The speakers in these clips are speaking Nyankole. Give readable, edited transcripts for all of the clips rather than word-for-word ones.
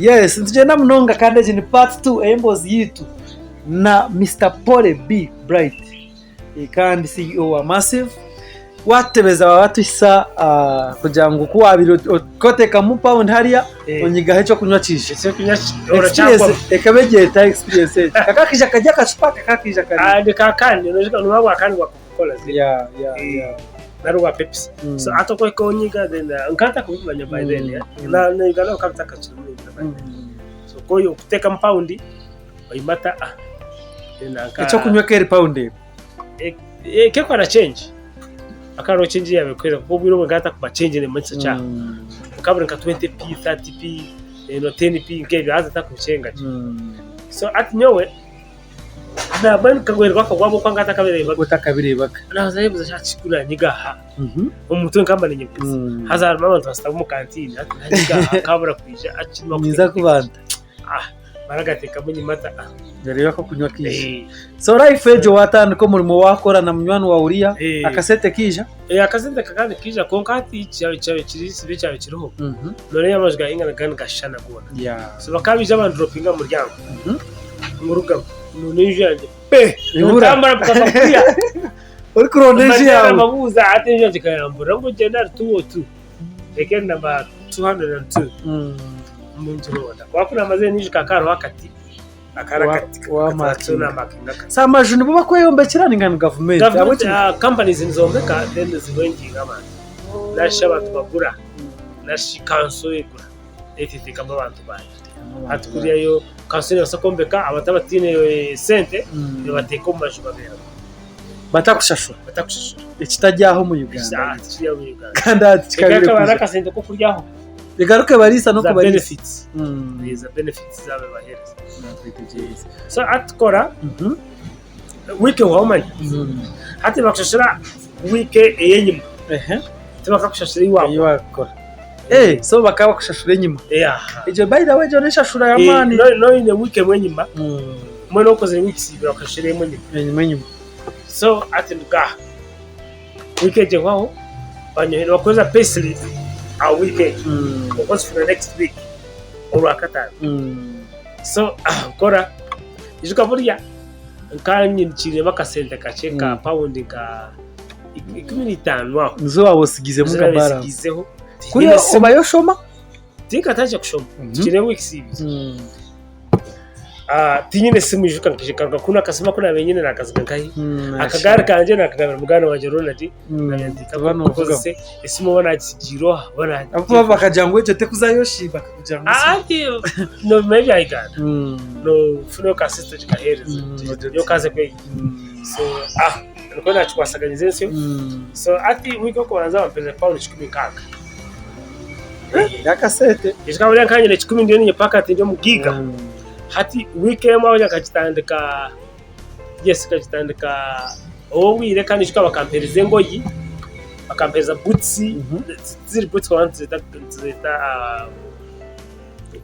Yes, nitugyenda munonga kandi egi ni part 2 ey'emboozi yaitu na Mister Pole B Bright kandi CEO wa Massive. Watutebeza waaba watuhisa kugira ngu ku waabaire oteekamu pawundi hariya Eh. onyigaho ekyokunywa kiija. Ekyokunywa Experience orakyakwamu. ekaba egi eta experience egi? Kakaba kaija kari akacupa kakaba kaija kari. Ah, ni kakani, noba bwakani bwa Coca-Cola ziri. Yeah, yeah, Eh. yeah. Nari bwa Pepsi. So hati okweka onyiga then nkaba ntakabimanya by then. Eh. Na na Uganda bukaba butakakirimu by then. So ku okuteekamu pawundi oyimata ah then nanka Ekyokunywa keri pawundi emwe. Ekekwa na change. Hakaba hariho change eyabaire ekuhwera kuko obwire obwo nkaba ntakuba change nemanyisa kyaha. Bukaba buri nka 20p, 30p, 10p nk'ebyo haza ntakubikyenga gye. So hati nyowe nambwenu nkagwerwa akagwabo kwanga ntakabireebaga. Otakabireebaga. Nabanza nayebuuza nti hati ku nanyiga aha, omu mutwe nkaba mba ninyebuuza. Haza harimu abantu bashutami omu kantiini hati nanyiga aha nkabura kwija hati Ninza kuba nta? Baragateekamu enyimata. Oreebe akokunywa kaija. So life egyo watandika omurimo wakora na munywani waawe oriya, akasente kaija? Akasente kakaba nikaija kwonka hati ekyabaire kiri sibe ekyabaire kiriho, noreeba amaju ga England gakaba nigashushana goona. So bakaba baija banduropinga aha muryango, ngurugamu noona enju yangye pe! Ebura. Ntambura mpaka kuriya. Orikuronda enju yaawe. Mbabuuza hati enju yangye ekayambura ngu gyenda ahari 202 eka eri namba 202. Ningironda. Kwonka ku naamazire naijuka hakaba hariho akati. Akari akati Wamakinga. So amaju nibo bakweyombekyera ninga ni gavumenti? Gavumenti, companies nizombeka then zirentinga abantu. Narishi abantu bagura, narishi kanso egura eteekamu abantu baayo. Hati kuriya yo kanso nebaasa kwombeka abantu abataine sente ebateeka omu maju babeeramu. Batakushashura? Batakushashura. Ekitari aho omu Uganda. Tikiri aho omu Uganda. Kandi hati kikabire Ekaba kwija. n'akasente k'okuryaho. Egaruke bariisa Za n'okubariisa. benefits. Za benefits zaabo ebaheereza. So hati tukora wiiki ehwaho manya. Hati nibakushashura wiiki ey'enyima. Tibakakushashura ei Ei waakora. waakora. Eh, so bakaba bakushashura enyima. Egyo by the way egyo n'enshashura y'amaani. Nooba oine wiiki emwe enyima, mbwenu okozire wiiki ibiri bakushashura emwe enyima. Enyima enyima. So hati nduga aha. Wiiki egyo ehwaho, nibakuheereza pay slip aha wiiki egyo. Kwonka ozifuna next week orwakataano. So nkora, ijuka buriya nkaba nyinikiiremu akasente kakye ka pawundi nka 15 aho. Nizo waaba otsigiizemu Nizo nka naaba balance. ntsigiizeho. Kuriya obayo oshoma? Tinkatandikire kushoma, tukiri weeks ibiri. Tinyine simu ijuka nkaija nkaruga kunu akasimu aku naabaire nyine naakaziga nkahi? Akagaari kangye naakagabira muganda wangye Ronald naagira nti Oba noovuga. nkozese esimu oba naagitsigiire oha oba naagitsigiire Ahabw'okuba bakagira ngu egyo tekuzayo shi bakakugira ngu esimu. Anti noomanya ebya Uganda noofunayo ka sister ogikaheereza nyowe kaze kwega. So nikwo naakikwasaganyize nsyo. So hati wiiki y'okubanza bampeereza pawundi 160. N'akasente. Ijuka buriya nkaba nyine kikumi ndiyo ninyepaka ati ndi omugaiga. Hati wiiki emwe aho nkagitandika, yes nkagitandika obwire kandi ijuka bakampereza engoyi, bakampereza buutsi, tiziri buutsi kwonka nituzeeta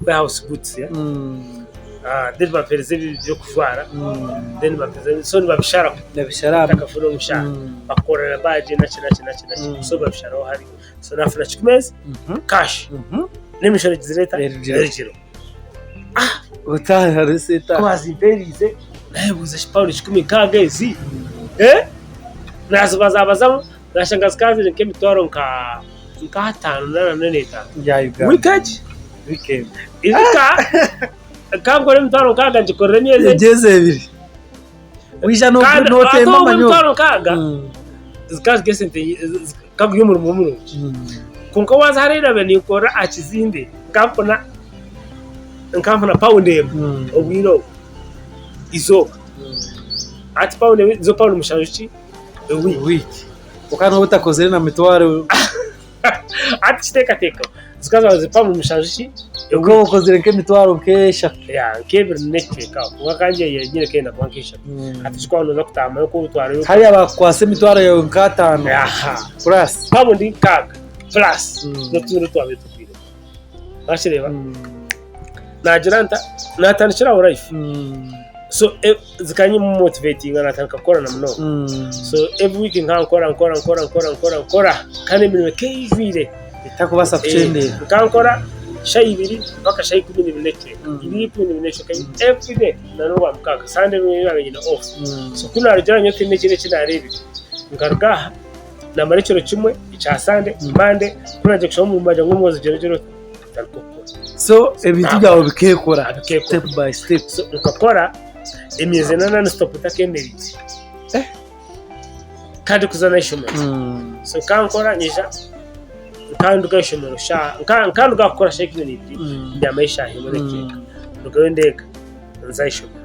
warehouse boots. Then bampereza eby'okujwara, then bampereza so nibabisharaho, ntakafuna omushara. Bakukora na baagi naki naki naki naki, so babisharaho hariya. So nafuna kikumeezi cash n'emishoro egizire eta Erugire. erugire. Otaaha reseta. Ku bazimperiize nayebuuza shi pawundi 160 ezi eh nazibazabazamu nashanga zikaba ziri nk'emitwaro nka nk'ataano na n'etaano. Ya Uganda. Wiiki egi Weekend. ijuka nkankora emitwaro nkaaga ngikorera emyezi egi. Emyezi ebiri. Waija Kandi notemba ate obwo amanyoga. emitwaro nkaaga zikaba ziri esente zikaba guri omurimo murungi. Kwonka waaza hariya naaba ninkora aha kizimbe nkanfuna nkanfuna pawundi emwe obwire obwo eizooba. Hati pawundi emwe nizo pawundi mushanju ki ewiiki. Ewiiki. Kwonka nooba otakozire na mitwaro. Hati kiteekateeko zikaba zaba ziri pawundi mushanju ki Okaba ewiiki. okozire nk'emitwaro nk'eshatu. Yeah, nk'ebiri n'ekicweka aho. Kwonka kangye nyine kenda kuba nk'eshatu. Hati kikuba nooza kutaamayo ku otwarayo. Hariya bakukwasa emitwaro yaawe nk'ataano Aha. plus. Pawundi nkaaga plus n'otundi otwabaire tugwiremu. Wakireeba? Naagira nta, naatandikira aho life. So zikanyi motivatinga naatandika kukora na munonga. So every week nkaba nkora nkora nkora nkora nkora nkora kandi emirimo eka eijwire. Etakubaasa kukyendeera. Nkaba nkora. Shaaha ibiri mpaka shaaha 12 n'ekicweka. Ibiri 12 n'ekicweka everyday na n'orwamukaaga. Sunday nyowe naaba nyine off. So ku naarugire aha nyowe tihaine ekindi eki naareebire. Nkaruga aha naamara ekiro kimwe ekya Sunday, Monday ku naagiire kushaba omurimo baagira ngu omwojo gira gira ota otandike kukora. So ebintu byawe bikeekora Bikeekora. step by step. So nkakora emyezi ena non stop ntakemereire. Kandi kuza n'eishomero. So nkankora nyija nkanduga ahaishomero shaaha nkanduga kukora shaaha 12 mbyama eshaaha emwe n'ekicweka ndugayo ndeega nza ahaishomero.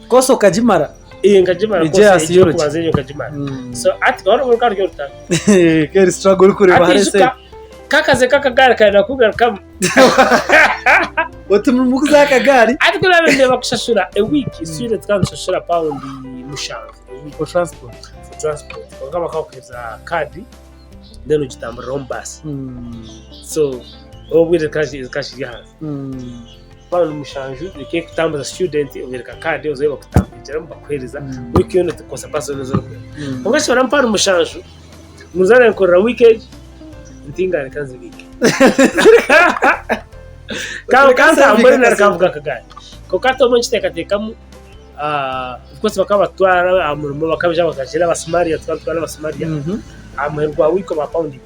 Course okagimara? Ee nkagimara Egyo course ya egyo theology. ey'okubanza egyo nkagimara. So hati hariho oruka ruri orutaro. Keri struggle orikureeba Hati hare ijuka sente. kakaze k'akagaari karenda kugarukamu. Oti murikuza aha kagaari? Hati ku naabaire ndeeba kushashura ewiiki, student tukaba nitushashura pawundi 7. For transport. For transport. Kwonka bakakuheereza kaadi then ogitamburiraho omu baasi. So obwire zikaba zikiri ahansi. Pawundi 7 nikyo erikutambuza student obereka kaadi ozayo bakutambikiramu bakuheereza wiiki yoona okozesa baasi zoona ezi orikwenda. Kwonka kibaramu pawundi 7 ngu nza nkorera wiiki egi ntinga reka nzibiike. Kantambure nari kanvuge akagaari. Kwonka hati obumwe nkiteekateekamu Of course bakaba batutwara aha murimo bakaija bakagira Abasamaria tukaba nitutwara Abasamaria aha muheru gwa wiiki oba pawundi 10.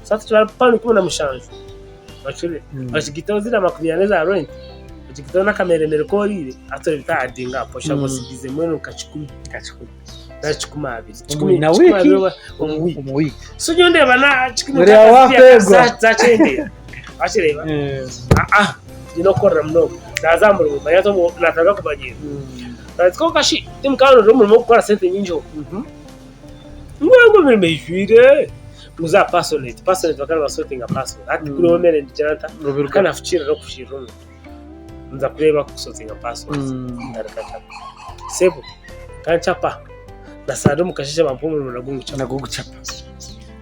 So hati tukibara pawundi 17 okirire okigaitaho ziriya 40 eza rent okigaitaho n'akameremere ku oriire hati oreba adinga up oshanga osigize mbwenu nka kikumi nari 120 kikumi Na kikumi wiiki? abiri oba omu wiiki. Omu wiiki. So nyowe ndeeba na kikumi Buriya nkaka wakwegwa. zakyendeera wakireeba ah nyine okukorera munonga naaza aha murimo manya hati naatandika kumanyiira kwonka shi timukaronda omurimo ogurikukora sente nyingi ogwo ngu emirimo eijwire ngu za pasoneti, pasoneti bakaba nibasotinga pasoni hati kuri emere nigira nta kandi nafukiirira okufukiirira omuntu nza kureeba kusotinga pasoni ntandika nchapa sebo kanchapa na sande omu kasheeshe bampa omurimo nagwo nguchapa. Nagwo guchapa.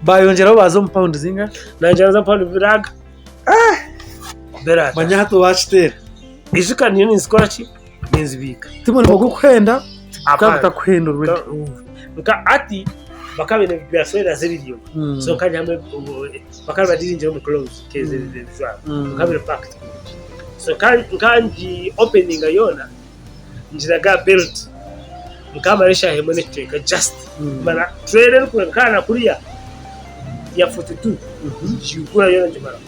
Bayongyeraho baaza omu pawundi zingahi? Nayongyera nza omu pawundi biraga. Biraga. Manya hati waakiteera. Ijuka niyo ninzikora ki? Ninzibiika. Ti murimo gw'okuhenda, gukaba gutakuhenda already. Nka hati bakaba baine byaswera z'ebiryo. So nka hamwe bakaba nibadiringira omu clothes nk'ez'ebijwaro. Bikaba biri packed kurungi. So nka ngi openinga yoona ngiraga belt nkamara eshaaha emwe n'ekicweka just mara trailer erikuhika kuriya ya 42 ngigura yoona ngimaraho.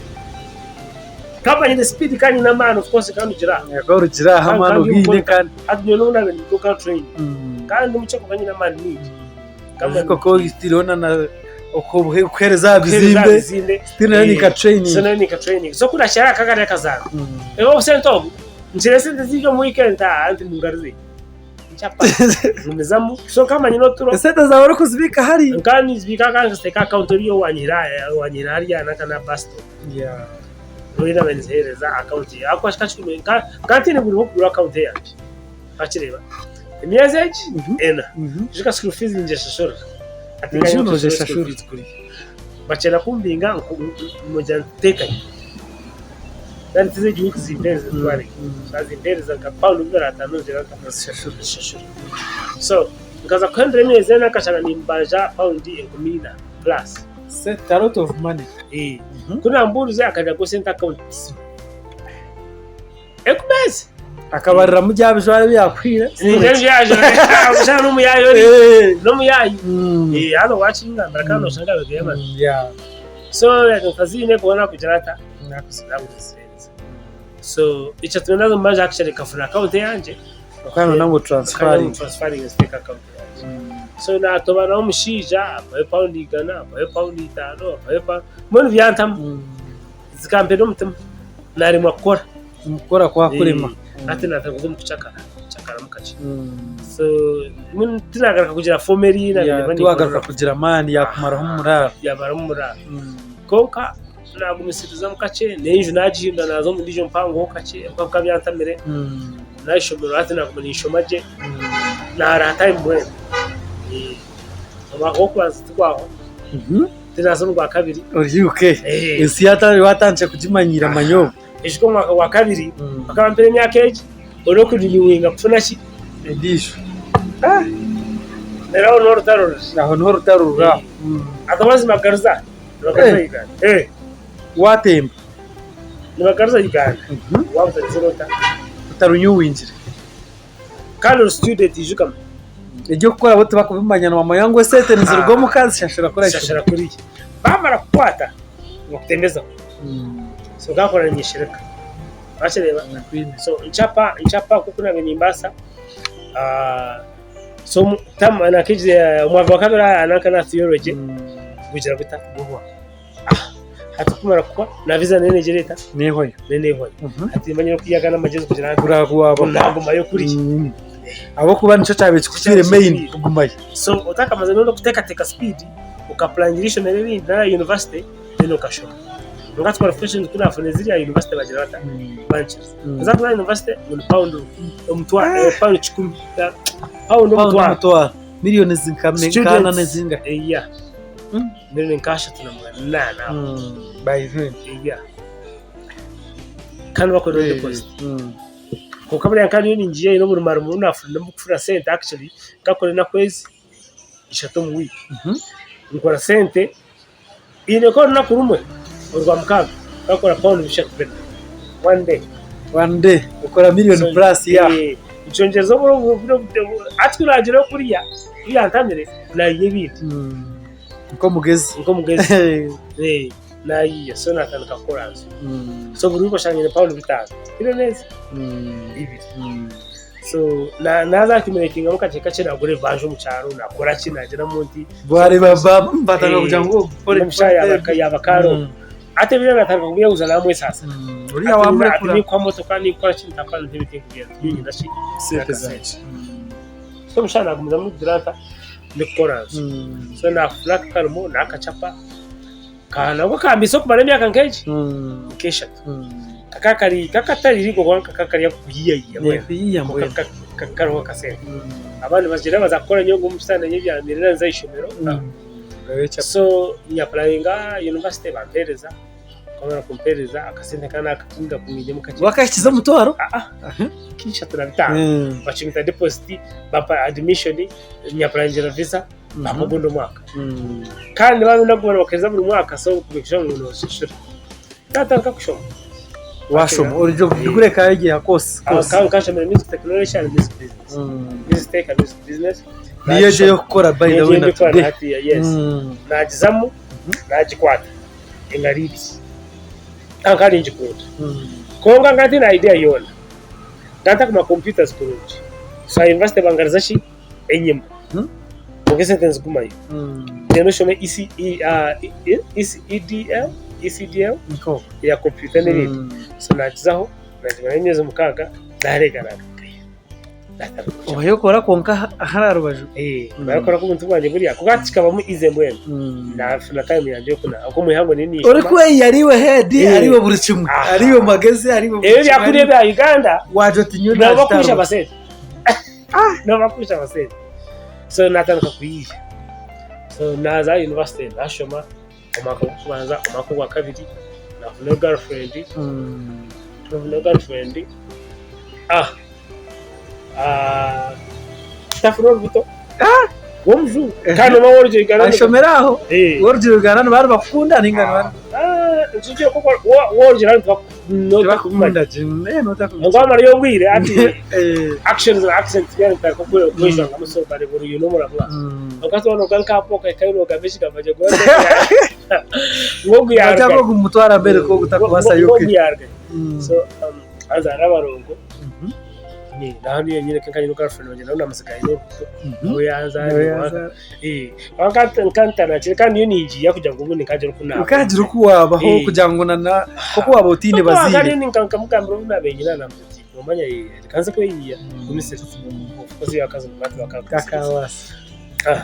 Nkaba nyine speed kandi nyine amaani of course kandi ogira Akaba orugira aha amaani ogaine kandi hati nyowe n'obu naabaire ninduga train kandi ndi mukye kwonka nyine amaani maingi. Oijuka otiireho na okuheereza aha bizimbe still nayo ni nka training. So nayo ni nka training. So ku naakihara aka kariya kazaana obusente obu nkira esente zingi omu weekend nti mungarize nkyapa ngumizamu so nkaba nyine oturo. Esente zaawe orikuzibiika hari? Nkaba ninzibiika kandi nkaziteeka aha account oriya owanyihire hariya nanka n'aha bus stop. Oriya naaba ninziheereza account ye ahabw'okuba nkaba ntaine bwire bw'okugura account eyangye wakireeba. Emyezi egi ena ijuka school fees ningyeshashurira hati Enju nogyeshashurira. Bakyenda kumbinga ngira nti tekanya kandi tizo egi wiiki zimpereze zitware bazimpereza nka pawundi 500 ngira nta nzishashure so nkaza kuhendera emyezi ena nkashanga nimbanja pawundi 4,000 plus. Set a lot of money. Ku nambuurize akagira ngu esente akawunti tizibaho. Ekumeezi. Akabariramu bya bijwaro ebi yaakuhaire. Omushana n'omuyaayi ori. N'omuyaayi. Haza waakingambira kandi nooshanga yaabigayo amazima. So nkaziine kwonka naakugira ata? Naakuziheereza. So ekyatumire naaza omu manja actually nkafuna akawunti eyangye. Okaba ngu otransfaringe. Transfaringe nziteeka akawunti eyangye. So naatoba n'omushaija ampayo pawundi 100, ampayo pawundi 50, ampayo pawundi, mbwenu byantamu. Zikampenda omutima naaremwa kukora. Kukora kwakurema. Hati naatandika kuza omu kucakara, kucakaramu kakye. So mbwenu tinaagaruka kugira foomu eri Tiwaagaruka kugira amaani yaakumaraho omuraaro. Yaamaramu omuraaro. Kwonka naagumisirizamu kakye n'enju naagihindura naaza omu ndiijo mpangoho kakye ahabw'okuba bikaba byantamire. N'ahaishomero hati naaguma ninshoma gye, naaraha time mbwenu. Omwaka gw'okubanza tigwahwa. Tinaza omu gwakabiri. Ori UK. Ensi watandikire kugimanyiira manya obu. Ekihika omu mwaka gwakabiri bakaba bampire emyaka egi ori okurinywinga kufuna ki? Endiijo. Reero aho niho orutaro ruri. Aho niho orutaro ruri aho. Hati amazima garuza? Nibagaruza Uganda. Watemba. Nibagaruza Uganda waaba otagizire ota? Otarunyuwingire. Kandi ori student ijuka mwe. Eby'okukora bo tibakubimanya nibamanya ngu esente niziruga omuka zishashura kuriya. Zishashura kuriya. Bamara kukukwata nibakutembezaho. So nkakora ninyeshereka. Wakireeba? So nchapa nchapa nk'oku naabaire nimbaasa so omwaka gwa kabiri aha nanka na theology gugira guta? Guhwa. Hati kumara kuhwa na visa nayo negira eta? Nehwayo. Nayo nehwayo. Hati nimba nyine okuyaga n'amagyezi kugira ngu Guraguwaba. nagumayo kuriya. Ahabw'okuba nikyo kyabaire kikutwire main kugumayo. So otakamaze n'okuteekateeka speed okapurayingira eishomero erindi nari university then okashoma. Kwonka hati qualifications ku nafunire ziriya university bagira bata? Bankiriza. Kuza kuza university ngu ni pound omutwaro, pound kikumi, pound omutwaro. Millions nka nkaana nezingahi? Eya. Million nka ashatu na munaana aho. By then. Eya. Kandi bakorera deposit. Kwonka buriya nka niyo ningiya eine oburumare obu nafunire kufuna sente actually nkakora enaku ezi ishatu omu wiiki. Nkora sente Haine nk'orunaku rumwe orwamukaaga nkakora pound bishatu bina one day. One day okora million plus ya. Nikyongyereza oburo hati ku naagira kuriya ku yantamire naayiya ebindi. Nk'omugezi. Nk'omugezi naayiya so naatandika kukora nso. So buri wiiki oshanga nyine pound bitaano tibiri neza? Ibiri. So naaza accumulatingamu kakye kakye naagura ebibanja omu kyaro naakora ki naagira nti. Bwareeba batandika kugira ngu Omushaija yaaba akarooro. Hati ebiro natandika kubyebuuza namwesaasa. Oriya wamurekura. Ati ninkuha motoka ninkukora ki ntakora nti ebintu tinkugenda tinyine ki Sente zangye. So omushaija nagumizamu kugira ata ndikukora nso. So naafuna akarimo naakacapa nabwo kambiisa okumara emyaka nk'egi nk'eshatu. Kakaba kari kakatari rigo kwonka kakaba kari ak'okuhiiyahiiya mbwenu. Kuhiiya mbwenu. Kwonka kariho akasente. Abandi bagira baza kukora nyowe ngume omu nanye ebyamirira nze aha ishomero. So nyapurayinga yunivasite bampereza, ku bamara kumpereza akasente ka nakatunga kuminyemu kakye. Wakahikize omutwaro? Nk'ishatu na bitaano. Bacumita deposit bampa admission nyapurayingira visa bampa ogundi omwaka. Kandi nibaba nibakuhereza buri mwaka so kugira ngu noshashura. Natandika kushoma. Washoma origure kayegiha kose kose. Nkashomera music technology and music business. Music tech and music business. Niyo egyo ey'okukora by the way na today. Hatiya yes. Nagizamu nagikwata engaro ibiri. Nka ningikunda. Kwonka nka ntiine idea yoona. Nka ntakuma computers kurungi. So aha university bangariza ki? Enyima. Kwonka esente nizigumayo. Then oshome ECDL, ECDL eya kompyuta n'ebindi. So naagizaho naagimarayo emyezi mukaaga naareega naagarukayo. Obayo okora kwonka hari aha rubaju. Mbayo kora obuntu bwangye buriya kwonka hati kikabamu easy mbwenu. Naafuna time yangye y'okunaba ahabw'okuba omu ihangwe nyowe ninshoma. Orikweyiya ariiwe head ariiwe buri kimwe ariiwe magezi ariiwe buri kimwe. Ebi ebyakuriya ebya Uganda Waagira oti nyowe nooba kushaba sente. Nooba kushaba sente. So naatandika kuyiiya. So naaza aha university naashoma omwaka gw'okubanza, omwaka ogwa kabiri, naafunayo girlfriend, naafunayo girlfriend, ntafuna orubuto rw'omujungu kandi omwe ow'orugye Uganda. Ashomera aho? Ow'orugye Uganda nibaba nibakukunda ninga nibaba. Nikyo ow'orugye Uganda Tibakukunda gye. Kwonka wamarayo obwire hati actions na accent byona bitandika kwejwangamu so bareeba ori oine omuramwa. Kwonka hati waaba nooruga nka okahikayo noogamba ekigambo gye ngu ogu yaarugayo. Ngu ogu mumutware America ogu takubaasa UK. Ngu ogu yaarugayo. So anzaara abarongo naho niyo nyine nka nyine girlfriend wangye nawe namusiga aine orubuto nawe yanzaara. Kwonka nkantanakire kandi niyo ningiiya kugira ngu obundi nkagira oku naabaho. Okagira oku waabaho kugira ngu na nk'oku waaba otaine bazaire. Kandi nkamugambira obu naabaire nyine namugira nti noomanya reka nze kweyiiya gumisiriza. Of course iyo akazi Takabaasa.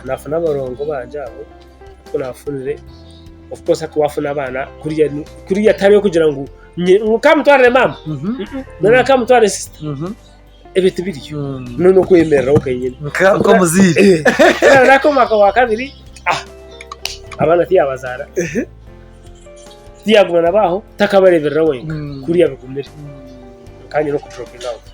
Naafuna abarongo bangye abo ku naafunire of course hati waafuna abaana kuriya kuriya tihariho kugira ngu nkamutwarire maama nari nkamutwarire sisita. Ebyo tibiriyo. N'okwemereraho kenyine. Nk'omuzaire. Nako omwaka gwa kabiri abaana tiyabazaara, tiyaguma nabo aho, takabareeberera wenka kuriya bigumire. Nkanye n'okuduropinga awutu.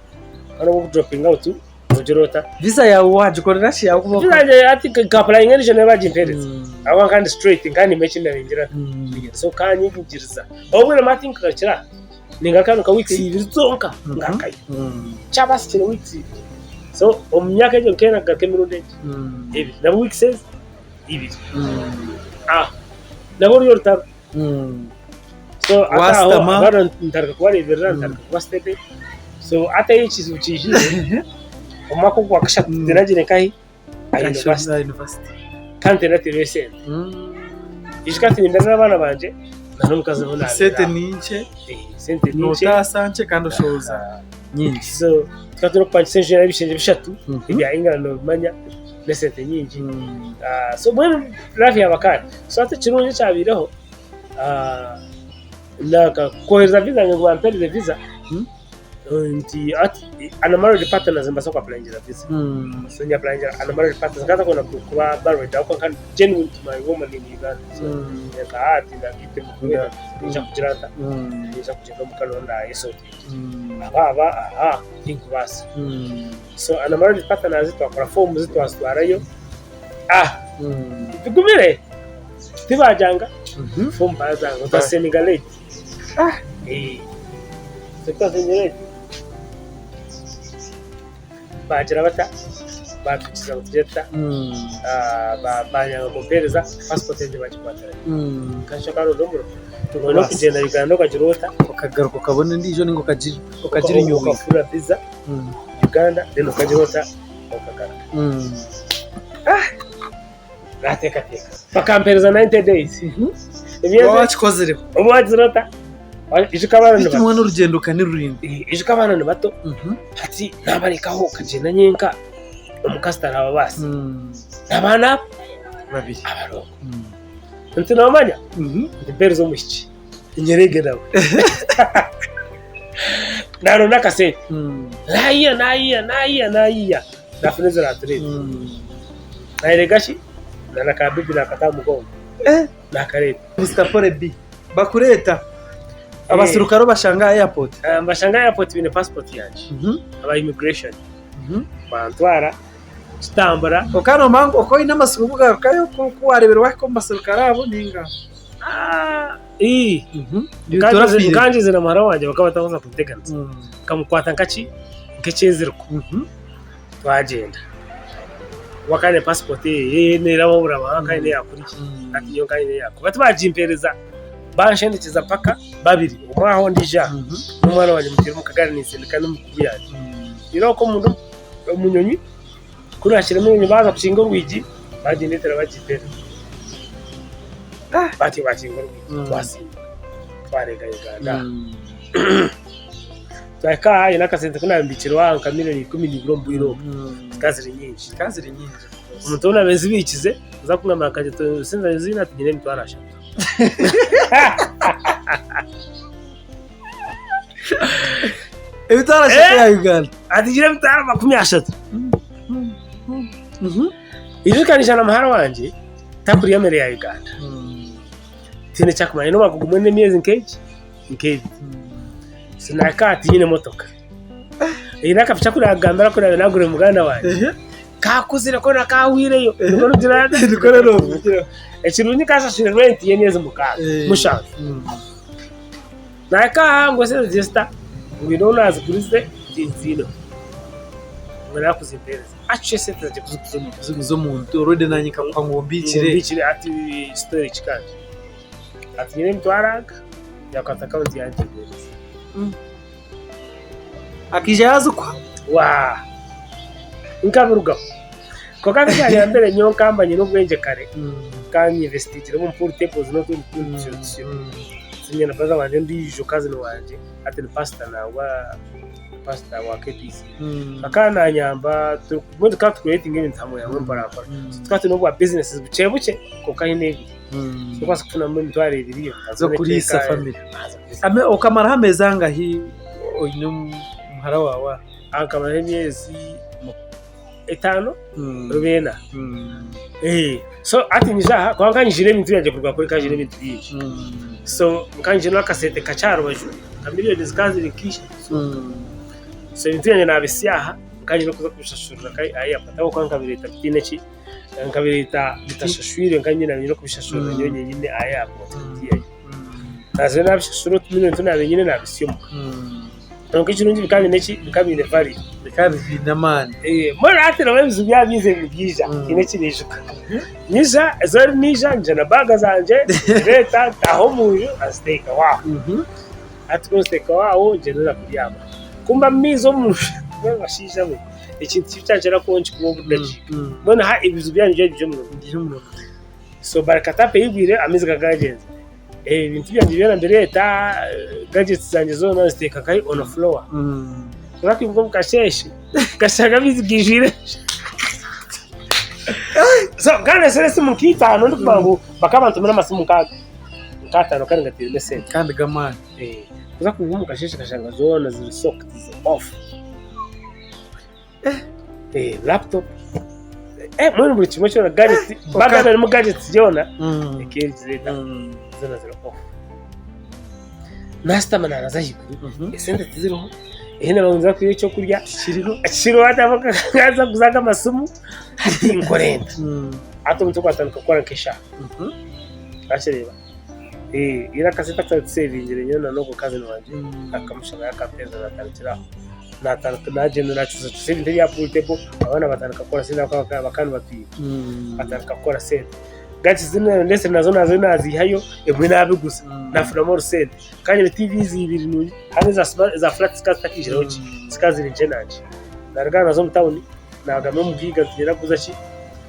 Kandi obu okuduropinga awutu nogira ota? Visa yaawe waagikorera ki ahabw'okuba. Visa yangye hati nkapurayinga endiijo nayo baagimpeereza. Ahabw'okuba nkaba ndi situreyiti nkaba nimmanya eki ndaningira. So kanyigiriza. Obumwe hati nkagarukira aha. Ningaruka nka weeks ibiri zonka ngarukayo. Kyabasikire weeks ibiri. So omu myaka egyo nk'ena nkagaruka emirundi egi ebiri. Nabwo weeks ezi ibiri. Ah, nabwo ruri orutaro. So hati aho Wasitama. abaana ntandika kubareeberera, ntandika kuba steady. So hati ahu ekizibu kiijiire, omu mwaka ogwa kashatu tinagiire nkahi? Aha university. Aha university. Kandi tinateirwe esente. Ijuka nti nimbeera n'abaana bangye na n'omukazi ou naabeera Sente aho. ni nkye, Sente ni nkye. nootaasa nkye kandi oshohoza nyingi. So tukaba twine kupangisa enju y'ebishengye bishatu ebya England noobimanya n'esente nyingi. So mbwenu life yaaba kare. So hati ekirungi ekyabaireho, naka kwohereza visa yangye ngu bampereze visa, nti hati unmarried partners nibaasa ku applyingira visa. So nya applyingira unmarried partners nkaba ntakwenda kuba married ahabw'okuba nkaba ndi genuine to my woman in Uganda. So nka hati nagaita niinyija kugira nta, niinyija kugyenda omuka noneho nayesortingira. Aba aba aha tinkubaasa. So unmarried partners twakora forms twazitwarayo, bigumire tibagyanga, form bazanga twasendinga late. Baagira bata baatwikiza ngu tugire tuta banyanga kumpeereza passport yangye baagikwatirayo. Nkashusha nkaronda omurimo oine okugyenda Uganda okagira ota? Okagaruka okabona endiijo nainga okagirinywinga. Okafuna visa Uganda then okagira ota? Okagaruka. Naateekateeka. Bakampeereza 90 days. Waaba wakikozireho. Obu waagizire ota? Ijuka abaana ni Beitu bato. mbwenu orugyendo ka ni ruraingwa. Ijuka abaana ni bato. Hati naabarekaho nkagyenda nyenka, omukazi taraababaasa. N'abaana abo Babiri. abarongo. Nti noomanya? Nti mpeereza omwishiki nyereege nawe. Naaronda akasente. Naayiya naayiya naayiya naayiya. Naafuna eziraatureeta. Naayerega ki? Na na kabibi naakata aha mugongo. Naakareeta. Mister Pole B, Bakureeta abaserukare obashanga aha airport? Mbashanga aha airport baine passport yangye. Aba immigration. Bantwara tutambura. Kwonka noomanya ngu okaba oine amatsiko g'okugarukayo ku waareebire waahika omu baserukare abo nainga? Nkangyeze na muhara wangye bakaba batakubaasa kunteganisa. Nkamukwata nkaki? Nk'ekyeziriko. Twagyenda. We akaba aine passport eye neeraba oburaba akaba aine eya kuriya hati nyowe nkaba nyine eya kuri. Tibagimpeereza banshendekyeza mpaka babiri omwe aha ondiijo aha n'omwana wangye mutaire omu kagaari ninsindika n'emikugu yangye. Reero okwo omunda omu nyonyi ku naahikire omu nyonyi baaza kukinga orwigi bagindeetera bagimpeereza. Batyo baakinga orwigi twasimbuka twarenga Uganda aha. Twahika aha haine akasente ku naabimbikireho aha nka miriyoni 12 omu bwire obwo zikaba ziri nyingi. Zikaba ziri nyingi. Omuntu ou naabaire nzibiikize nza kungambira akagira ati esente zangye ziine ati nyine emitwaro ashatu. Emitwaro ashatu ya Uganda. Ati nyine emitwaro 30. Ijuka naija na muhara wangye takurya mere ya Uganda. Tihaine eki arikumanya n'omwaka gumwe n'emyezi nk'egi nk'ebiri. Sinahika aha tinyine motoka. Eine akapiki aku naakugambira aku naabaire naagurire muganda wangye. Kaakuzire koona kaahwireyo. Nikwo rugira Nikwo rero ovugira. Ekirungi nkaashashwire renti y'emyezi mukaaga, mushanju. Nahika aha ngu esente zisita ngu haine ou naazigurize tinziineho. Ngu naakuzimpeereza. Actually esente zangye kuziguza omuntu. Kuziguza omuntu already naanye nkakuha ngu ombiikire. Ngu ombiikire hati story ki kandi? Hati nyine emitwaro aga. Yakwata akaundi yangimpereza. Akaija yaazikuha? Waa! Nkabirugaho. Kwonka nk'ekyanyambire nyowe nkaba nyine obwengye kare, nkaba nyinvesitingire omu pool tables n'otundi tuntu tusyo tusyo. So nyine na brother wangye ondiijo cousin wangye hati ni pastor nangwa ni pastor wa KPC. Akaba nanyamba mbwenu tukaba tukureetinga ebintu hamwe hamwe mpora mpora. So tukaba twine obwa businesses bukye bukye kwonka haine ebiri. Orikubaasa kufunamu emitwaro ebiri Z'okuriisa family. Okamaraho ameezi angahi oine omuhara waawe aha? Aha nkamaraho emyezi etaano ruba ena. So hati nyija aha kuba nkanyijire ebintu byangye kuruga kuri nkanyijire ebintu bingi. So nkanyijire n'akasente kakye aha rubaju nka miriyoni zikaba ziri nka ishatu. So ebintu byangye naabisiya aha nkanyijire kuza kubishashurira aha airport ahabw'okuba nkabireeta bitaine ki. Nkabireeta bitashashwirwe nkaba nyine nabyo okubishashurira nyowe nyenyine aha airport ngiiyeyo. Naazire naabishashura otumiliyoni tu naabaire nyine naabitsya omuka. Kwonka ekirungi bikaba biine ki? Bikaba biine value. Bikaba biine amaani. Mbwenu hati reeba ebizibu byaba byizire nibyija, tihaine eki naijuka. Nyija, eizooba eri naija nyija na baaga zangye, nzireeta ntaaha omu nju nziteeka aho. Hati ku nziteeka aho ngyenda kubyama. Ku mba maizi omu nju, mbwenu bashaija mwe, ekintu kibi kyankira kuba nikikuba buri dakiika. Mbwenu ha ebizibu byangye byaba biri omu murongo. So barika taapu eyigwire amaizi gakagyenza. Ebintu byangye byona mbireeta, gadgets zangye zoona nziteeka nkahi on floor. Kuza kwimuka omu kasheeshe nkashanga amaizi gaijwire. So nkaba ndeetsire esimu nk'eitaano ndikugira ngu bakaba bantumire amasimu nk'ataano kandi ngatairemu esente. Kandi g'amaani. Kuza kwimuka omu kasheeshe nkashanga zoona ziri soaked ziri off. Laptop, mbwenu buri kimwe kyona gadgets, bag yaaba erimu gadgets yoona ekaba erugire eta zoona ziri off. Naashutama naabaza ahaiguru, esente tiziriho, ahi naabaire ninza kwiha ekyokurya Tikiriho. tikiriho hati naaza kuguza nk'amasimu hati nkore nta? Hati omutwe gwatandika kukora nk'eshaaha, wakireeba? Ira akasente aku twari tusevingire nyowe na n'ogwo kazini wangye nakamushaba yakampereza natandikira aho. Natandika nagyenda nacuzacuza ebintu ebya pool table abaana batandika kukora sente ahabw'okuba bakaba nibatwiba. Batandika kukora sente. Gadgets ezi nandetsire nazo naza nazihayo ebimwe nabiguza nafunamu orusente. Kandi nyine TV ibiri nungi hariho eza flat zikaba zitakaijireho gye zikaba ziri nkye na nkye. Naruga nazo omu tawuni nagambira omugaiga nti niinyenda kuguza ki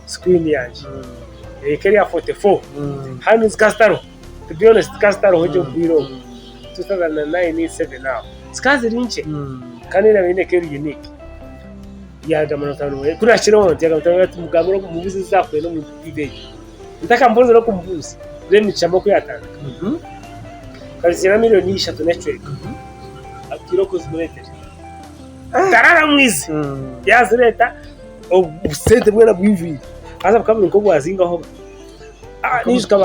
screen yangye eka erya 44 hanu zikaba zitariho to be honest zikaba zitariho gye obwire obwo 2009 7 aho zikaba ziri nkye kandi ei naabaire nyine ekaba eri unique yagamba na mutabani weye ku naakireho nti yagamba mutabani weye ati mugambire omubuuze ezi zaakuhwera omu TV egyo ntakamubuurize n'okumubuuza then nicamba oku yaatandika nkazigira miriyoni ishatu n'ekicweka atuire okuzimureetera ntarara mwizi yaazireeta obusente bwona bwijwire haza bukaba buri nk'obwazingaho naijuka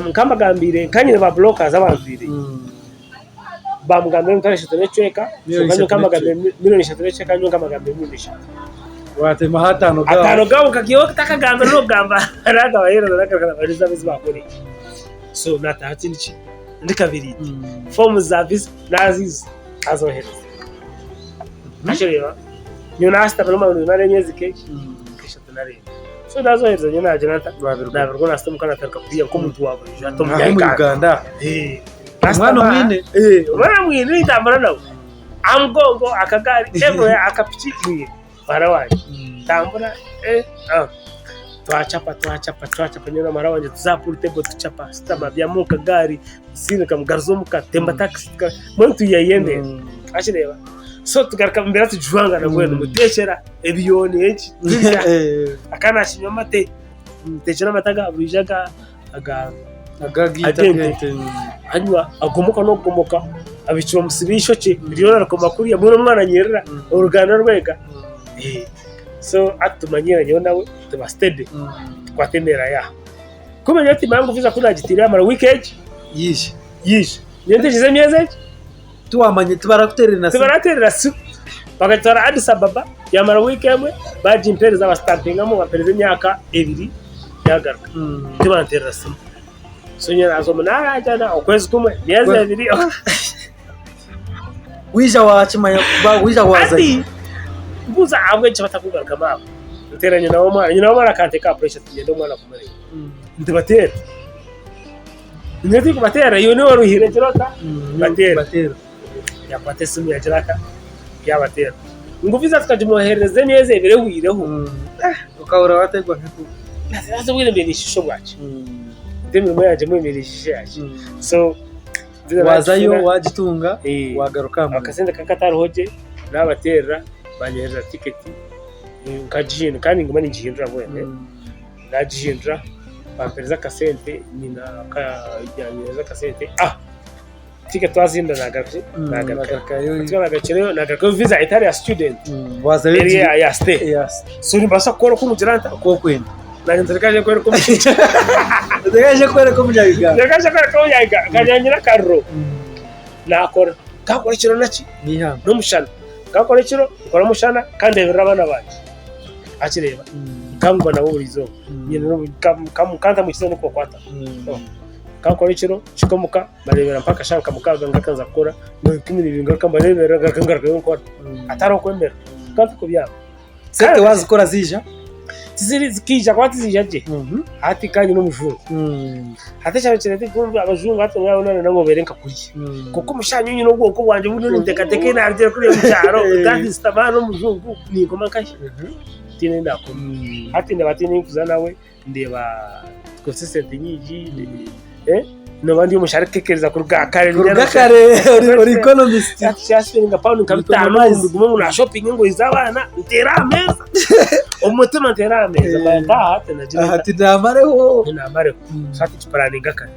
nkabagambiire nka nyine ba burokazi abantwire bamugambira emitwaro eshatu n'ekicweka Miliyoni kwonka nyowe ishatu nkamugambira miliyoni ishatu n'ekicweka nyowe nkamugambira miliyoni ishatu Waatemaho ataano gaawe. Ataano gaawe okagihaho otakagambire n'okugamba nakabaheereza nakabaheereza ezi baakora so naataaha kindi ki ndi kabiriiti foomu za visa naaziiza naazohereza Wakireeba nyowe naashutama nomara emyezi nk'egi nk'eshatu nari ena so naazohereza nyowe naagira nta naabirwa naasita omuka naatandika kuriya nk'omuntu wa buriijo hati Aha omunya omu Uganda. Uganda. Omwana omwine? Omwana mwine nintambura nawe aha mugongo akagaari everywhere akapiki mwine muhara wangye ntambura twacapa twacapa twacapa nyowe na muhara wangye tuza aha pool table tucapa shutama byama omu kagaari sindika mugaruza omuka temba takisi mbwenu tuyeyendera wakireeba so tugaruka embeera tugijwangana mbwenu mutekyera ebiyooni eki turya akaba nakinywa amate mutekyera amate aga buriijo aga aga ag'ente anywa agomoka n'okugomoka abikira omusiri eishokye ryona rikoma kuriya mbwenu omwana anyerera oruganda rwega so hati tumanyire nyowe nawe tuba steady tukwata embeera yaaho kumanya oti mangu visa ku nagitiire yamara wiiki egi Yiija. yiija nyowe ntegyereize emyezi egi Tiwamanya tibarakuteerera na simu. Tibarateerera simu. Bakagitwara Addis Ababa yamara wiiki emwe bagimpereza basitampingamu bampereza emyaka ebiri yagaruka. Tibanteerera simu. So nyowe naaza omu naaragyana okwezi kumwe, emyezi ebiri. Waija waakimanya waija waazayo. Hati mbuuza ahabw'enki batakugarukamu abo. Nteera nyina w'omwana, nyina w'omwana akanteeka aha pressure ati niinyenda omwana kumureeba. Ntibateera. Nyowe tindikubateera iwe niiwe oruhire gira ota? Bateera. Yaakwata esimu yaagira ata? Yaabateera. Ngu visa tukagimwoherereza emyezi ebiri ehweireho. Okahurira waateerwa nk'enkuba. Haza obwire mbaire ninshiisha obwakye. Hati emirimo yangye mbwenu mbaire ninshiisha eyangye. So Waazayo waagitunga waagaruka aha murimo. Akasente kakaba katariho gye naabateerera baanyoherereza tiketi nkagihindura kandi ninguma ningihindura mbwenu. Naagihindura bampereza akasente nyina yanyohereza akasente ah tiketi twazihindura nagaruka ki nagarukayo nagarukireyo nagarukayo visa etari ya student Wazayo eri ogiri eya stay eya so nimbaasa kukora oku nkugira nta oku orikwenda. nanye ntereka kwereka omushaija Oteekaje kworeka omunya-Uganda. ntereka kwereka omunya-Uganda nkagira nyine akariro nakora nkakora ekiro naki N'eihamba. n'omushana nkakora ekiro nkora omushana kandi ndeeberera abaana bangye wakireeba nkanguma nabo buri izooba. Nyine n'obu- nka- nka- nkantamwikiriza n'okubakwataho. Nkankora ekiro, mpika omuka, mbareebera mpaka shaaha nka mukaaga ngaruka nza kukora, 12 ngaruka mbareeberera ngaruka ngarukayo nkora. Hatariho kwemera. Nka ntikubyama. Sente wazikora ziija? Tiziri zikaija kuba tiziija gye. Hati ka nyine omujungu. Hati ekyaba nikireeta kumbe abajungu hati nabo nabo obeire nka kuriya. Kwonka omushaija nyowe nyine obwonko bwangye obu ndiyo ninteekateeka ei naarugire kuriya omu kyaro, that is Tamara n'omujungu ninkoma nkahi? Tihaine ei naakoma. Hati ndaba tihaine ei nkuza nawe. Ndeeba tukozesa esente nyingi noba ndi omushaija arikutekereza kuruga kare Kuruga kare ori economist. Hati pawundi nka bitaano mbigume ngu nashopinga engoye z'abaana nteere aha meeza omu mutima nteere aha meeza ntaaha hati nagira Aha tinamareho. tinamareho so hati nkipuraninga kare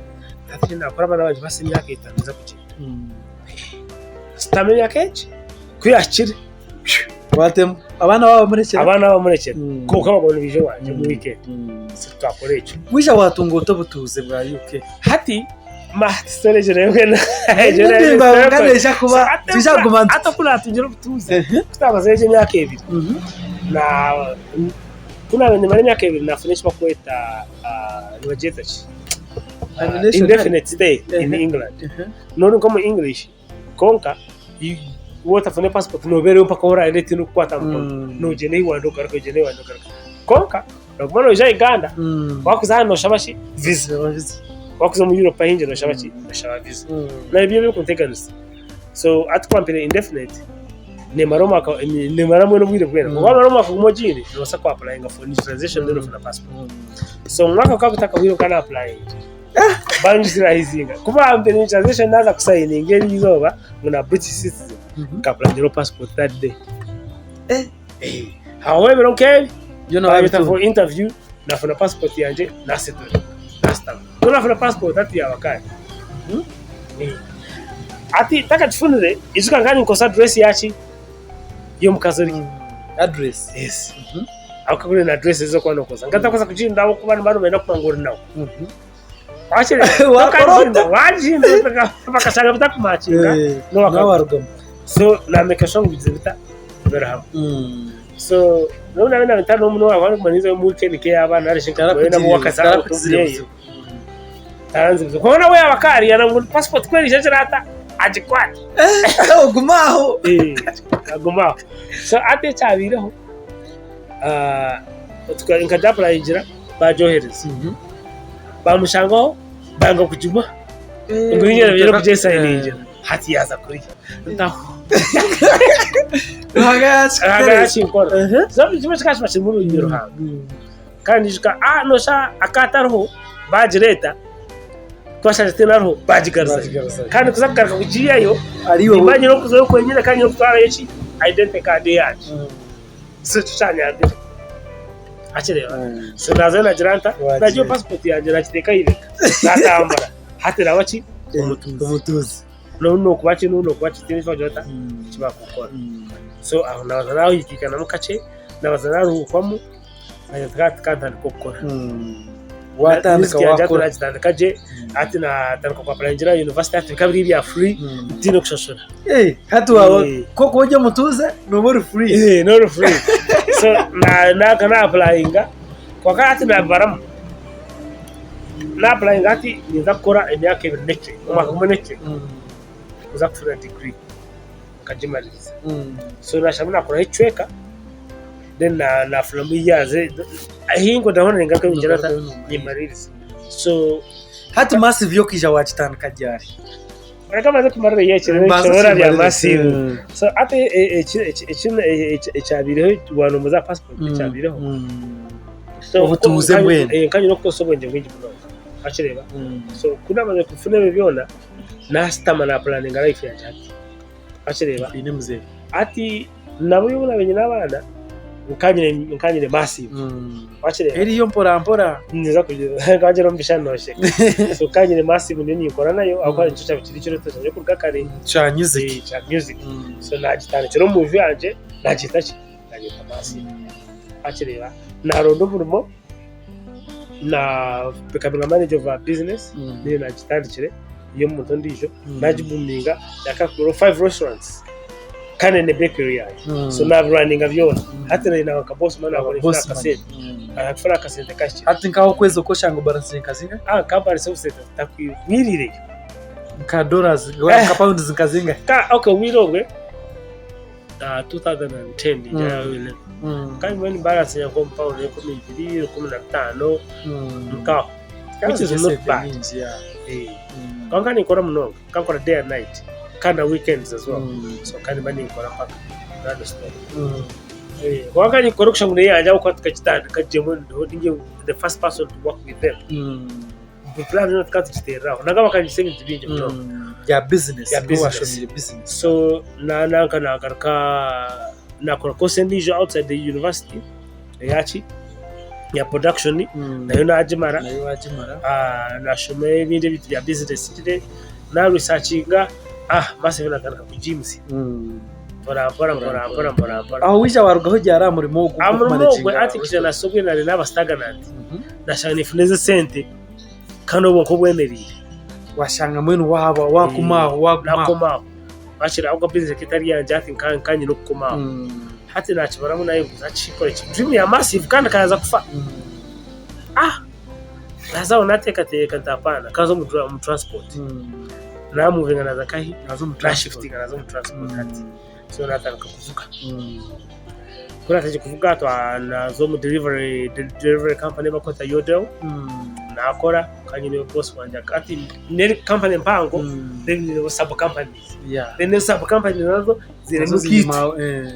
hati eki nakora abaana bangye bahitsya emyaka etaano ninza kugyenda nsitame emyaka egi ku yahikire Watema. Abaana baaba bamurekyera. Abaana baaba bamurekyera. Kwonka baguma nibaija owangye omu weekend. So twakora ekyo. Waija waatunga ota obutuuze bwa UK? Hati story egyo nayo mbwenu Ndinga neija kuba twija kuguma Hati oku naatungire obutuuze, ku twamazire gye emyaka ebiri, na ku naabaire nimara emyaka ebiri naafuna eki barikweta nibagyeta ki? Indefinite stay in England. Noba ori nk'omu English. Kwonka waaba otafune pasipoti nooba eriho mpaka obu oraahende tihaine orikukukwata aha mukono. Noogyenda ei waayenda ogaruka, noogyenda ei waayenda ogaruka. Kwonka nooguma noija Uganda, waakuza hanu nooshaba ki? Visa. Waakuza omu Europe ahaingi nooshaba ki? Nooshaba visa. Nibyo ebirikunteganisa. So hati ku bampaire indefinite, neemara omwaka, neemara mbwenu obwire bwona. Kwonka waamara omwaka gumwe ogiine, noobaasa ku apurayinga for naturalization then ofuna pasipoti. So omwaka gukaba gutakahwire nkaba naapurayinga. Banjuzire aha izinga. Ku bampire naturalization naaza kusayininga eri izooba ngu na British citizen, nkapurayingira passport that day. Hahwaho ebiro nk'ebi, Byona banyeta wabitunga. for interview, nafuna passport yangye nasetora, nasitama. Ku nafuna passport hati yaaba kare. Hati ntakagifunire, ijuka nkaba ninkozesa address yaki? Y'omukazi oriya. Address. Yes. Ahabw'okuba na address ezi orikuba nookozesa. Nkaba ntakubaasa kugihinda ahabw'okuba nibaba nibenda kumanya ngu ori nawe. Wakora ota? Wagihinda bakashanga bitakumakinga. Nawe warugamu. So naameka sure ngu bigize bita? Biri hamwe. So n'obu naabaire naaba ntari n'omuntu owaabaire arikumanya ngu omu weekend nk'ey'abaana nari shi nka nabo wakaza Tarakugizire buzibu. Taranzibize. Kwonka nawe yaaba akaariya ngu passport ku eriija agira ata? Agikwate. Ogume aho. Agume aho. So hati ekyabaireho, nka apurayingira baagyohereza. Baamushangaho banga kugimuha ngu niinye nabaire kugyesayiningira. Hati yaaza kuriya. Ntaho. Ruhanga Ruhanga yakikutereza. yakinkora. So buri kimwe kikaba kiba kirimu Ruhanga. Kandi ijuka nooshusha akatariho baagireeta, twashanga tihaine ariho baagigaruzayo. Kandi kuza kugaruka kugiihayo, nimba nyine okuzayo kwenyine kandi nyine kutwarayo ki? Identity card yangye. So ekyo kyanyambire. Wakireeba? So naazayo naagira nta? Naagiha passport yangye naagiteeka aha ibega, naatambura. Hati naaba ki? Omutuuzi. Omutuuzi. N'obu nookuba ki, n'obu nookuba ki, tihaine eki baagira bata? Eki baakukora. So aho naabanza naahikiikanamu kakye, naabanza naaruhuukwamu. Nkatandika okukora. Watandika wakora. Nagitandika gye hati natandika ku apurayingira aha yunivasite hati bikaba biri ebya free ntiine kushashura. Hati waaba kwonka ori omutuuze nooba ori free. Nooba ori free. So naka na apurayinga kwonka hati nabibaramu. Na apurayinga hati ninza kukora emyaka ebiri n'ekicweka, omwaka gumwe n'ekicweka kuza kufuna diguri nkagimaririza. So nasharamu nakoraho ekicweka. Then nafunamu years ahi ndahurira ningaruka ningira nta nimaririza so Hati massive yo okaija wagitandika ryari? Reka mbanze kumarira eki nshobora bya massive. So hati ekyabaireho wanomba za passport ekyabaireho. So Obutuuze mbwenu. Nkanye n'okukozesa obwengye bwingi munonga wakireeba. So ku naamazire kufuna ebyo byona nasitama na puraninga life yangye hati. Wakireeba. Hati Nabo obu naabaire nyine abaana, nkaba nyine massive. Wakireeba? Eriyo mpora mpora. Ninza kugira nkaba ngira omu bishushani noosheka. So nkaba nyine massive niyo ninkora nayo ahabw'okuba nikyo kyaba kiri ekirooto kyangye kuruga kare. Kya music. Kya music. So naagitandikira omu nju yangye naagyeta ki? Naagyeta massive. Wakireeba? Naaronda omurimo na becoming a manager of a business niyo naagitandikire ey'omuntu ondiijo naagibuuminga naakakuguraho five restaurants. Kandi ne bakery yangye. So nabirwaninga byona. Hati naanye naba nka boss man Waba nakora boss nfuna man. akasente. Nakufuna akasente kakye. Hati nkaho okwezi okoshanga obalansinge nka zingahi? Ah nkabalansa obusente butakwirireyo. Nka dollars, nka pounds nka zingahi? Ka okay obwire obwe 2010 kandi mbwenu nimbalansinga nk'omu pound 2000, 15,000 nkaho. Which is not bad. Kwonka ninkora munonga. Nkankora day and night kandi na weekends as well so kandi nimba ninkora mpaka non stop. Kwonka ninkora kusha ngu neyangye ahabw'okuba tukagitandika gye mbwenu ninye the first person to work with them. Buri plan yoona tukaba tugiteerera aho nangwa bakanyegyesa ebintu bingi munonga. Bya business, Bya niwe business. washomire business. So na nanka nagaruka nakora course endiijo outside the university eyaki ya production nayo nagimara. Nayo wagimara. Nashoma ebindi ebintu bya business ngire na researchinga massive natandika kugimutsya mpora mpora mpora mpora mpora mpora. Aho waija warugaho ryari aha murimo ogu Aha murimo ogwo ogw'okumanaginga hati nkaija nasobwe nari naba stagnant nashanga ninfuna ezi esente kandi obwo nk'obwemereire. Washanga mbwenu waaba wakuma aho waguma aho. Nakoma aho wakiri ahabw'okuba business ekaba etari yangye hati nkaba nyine okukoma aho. Hati nakibaramu nayebuuza hati shi nkore ki? Dream ya massive kandi nkaza kufa. Naza aho nateekateeka nti hapana nkaza omu transport. Namuvinga naza nkahi? Nashifutinga naza omu transport hati. So natandika kuvuga. Ku natandikire kuvuga naza omu delivery company ei barikweta Yodel, nakora kandi nyowe boss wangye hati neri company mpango then hariho sub companies. Then ezo sub companies nazo zirimu nkitwe.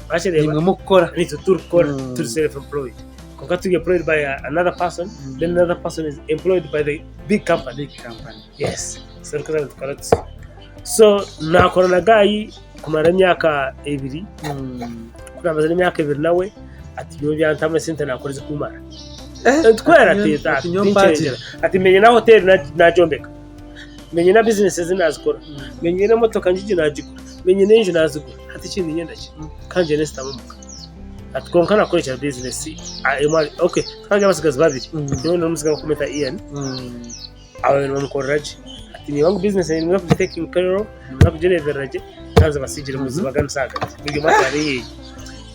Wakireeba? Nimwe mukukora. Nitwe turikukora turi self employed. Kwonka turi employed by another person, then another person is employed by the big company. Big company. Yes. So nikuza nitukora tutyo. So nakora na guy kumara emyaka ebiri, ku namazire emyaka ebiri nawe, ati nyowe byantama esente nakora ezikumara. Ntukwera ati Ati nyowe mpaagire. ati menye na hoteri nagyombeka, menye na bizinesi ezi nazikora, menye n'emotoka ngigi nagigura, menye n'enju nazigura, hati ekindi niinyenda ki? Ka ngyende nsitame omuka. Ati kwonka nakora ekya bizinesi, okay tukaba turi abatsigazi babiri, nyowe n'omutsigazi barikumweta Ian, Aba nibamukorera gye. Ati niiba ngu bizinesi niinyija kugitekinga care of, niinyija kugireeberera gye haza batsigire muzibaganise ahagati. Buri omwe atware eyeeye.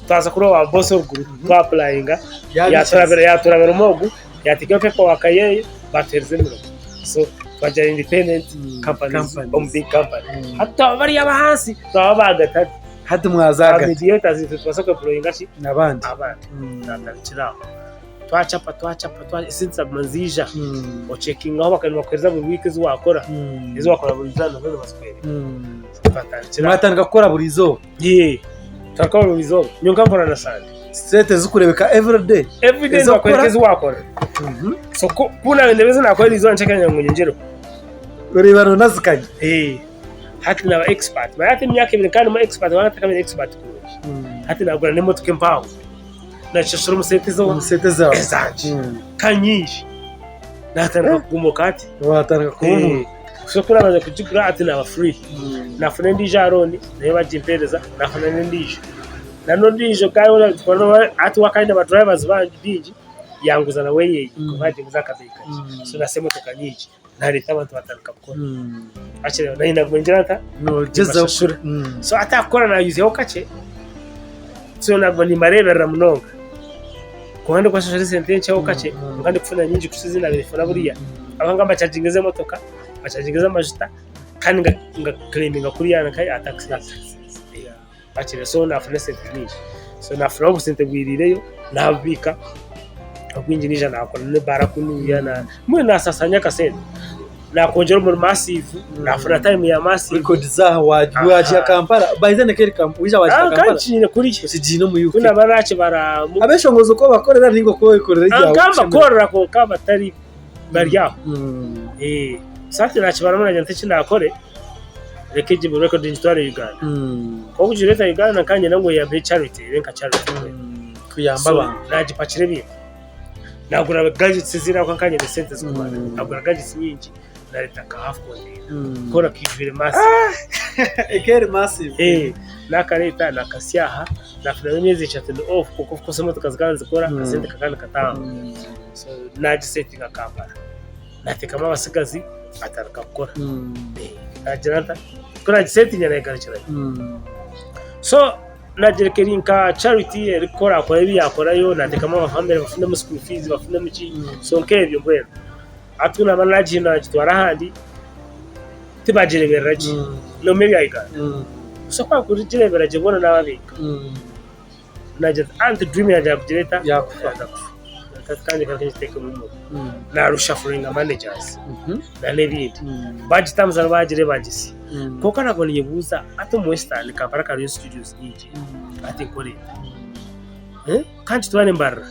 Twaza kuri owa bosi oruguru twapurayinga, yaaturabira omu ogu, yaateekayo paper work yeeye, baatuheereza emirimo. So twagira independent companies omu big company. Hati twaba bariya ab'ahansi, twaba ab'ahagati hati. Hati mwaza ahagati. Ba mediators itwe nitubaasa kwemployinga ki? Abandi. Abandi. Twatandikira aho. Twacapa twacapa twa esente zaguma niziija ocekingaho bakaba nibakuheereza buri wiiki ezi waakora ezi waakora buri izooba nazo nibazikuheereza twatandikira aho. Mwatandika kukora buri izooba? Yee twakora buri izooba nyowe nkakora na Sande. Sente zikureebeka everyday? Everyday Ez'okukora? nibakuheereka ezi waakora so ku ku naabaire ndeeba ezi naakora eriizooba nkyekanya ngu nyongyereho. Oreeba noonazikanya? Ee hati naaba expert manya hati emyaka ebiri nkaba ndimu expert nkaba ntakabaire expert kurungi hati naagura n'emotoka empango. Nakishashura omu sente Omu sente zaawe. ezangye ka nyingi natandika kugumuka hati. Watandika kuba omuntu. So ku naabanza kugigura hati naaba free. Naafuna endiijo aha loan nayo bagimpeereza naafuna n'endiijo. Na n'ondiijo hati we akaba aine aba drivers baingi yanguza nawe eyeye kwonka yaginguza aha kabeeyi kakye. So naasya emotoka nyingi nareeta abantu batandika kukora. Hakiri naanye naguma ningira nta? Noogyezaho. Nimbashashura. So hati aha kukora naayuzaho kakye. So naguma nimbareeberera munonga. Kwonka ndikubashashura esente nkyeho kakye, kwonka ndikufuna nyingi kukira ezi naabaire nfuna buriya. Ahabw'okuba mbacaginga ez'emotoka, mbacaginga ez'amajuta, kandi nga claiminga kuriya nka aha taxes. Hakiri so naafuna esente nyingi. So naafunaho obusente bwiriireyo, naabubiika, obwingi naija naakora n'ebaara kunuuya, mbwenu naasaasaanya akasente. Nakwongyera omuri massive, nafuna time ya massive. Record zaho wagiha Kampala by then ekeri wija wagiha Kampala. Nkagiine kuriya. Okigiine omu UK. Kunaba nakibaramu. Abeshongozi okwo bakorera ninga okwo oyekorera eryawe. Nkambakorera kwonka batari bari aho. So hati nakibaramu nagira nti ekinakore reka egi record ngitware Uganda. Kwonka kugireta Uganda nkanyenda ngu eyambe charity ebe nka charity. Kuyamba abantu. Nagipakira ebintu. Nagura gadgets ezindi ahabw'okuba nkaba nyine esente zirikumara. Nagura gadgets nyingi nareeta nka half container koona kaijwire massive. Eka eri massive. Nakareeta nakasya aha nafunamu emyezi eshatu ndi off kwonka of course emotoka zikaba nizikora akasente kakaba nikataaha. So nagisetinga Kampala nateekamu abatsigazi batandika kukora. Nagira nta ku nagisetinga nayegarukirayo. So nagira eri nka charity erikukora akora ebi yakorayo nateekamu aba family bafunemu school fees bafunemu ki so nk'ebyo mbwenu. Hati ku naaba nagihindura nagitwara ahandi tibagireeberera gye nomu ebya Uganda. So ku barikugireeberera gye boona nababiika. Nagira nti anti dream yangye yakugira eta Yakufa. Yaza kufa. Kandi reka ngiteekemu omuriro. Narushafuringa managers na n'ebindi. Bagitambuza bagireeba gye. Kwonka nabwo ninyebuuza hati omu Western Kampala hariyo studios nyingi hati nkore nta? Ka ngitware Mbarara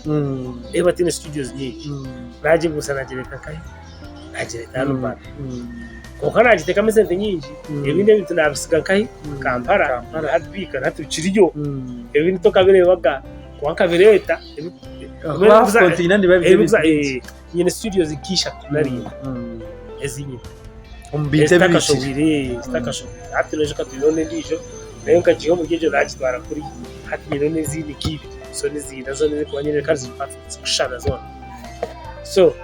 ei bataine studios nyingi. Nagibuusa nagireeta nkahi? Nagireeta hanu Mbarara. Kwonka nagiteekamu esente nyingi, ebindi ebintu nabisiga nkahi? Kampala nabibiika nahati bikiriyo. Ebindi tokabireebaga kwonka nkabireeta. Nyine studios nk'ishatu nari ina ezi nyine. Omu bintu ebibikire. Ezitakashohwire, ezitakashohwire. Hati noijuka twineho n'endiijo nayo nkagiiha omuri egyo naagitwara kuriya. Hati nyineho n'ezindi nk'ibiri so n'ezindi zoona ezirikuba nyine kandi ziri perfect zirikushushana zoona. So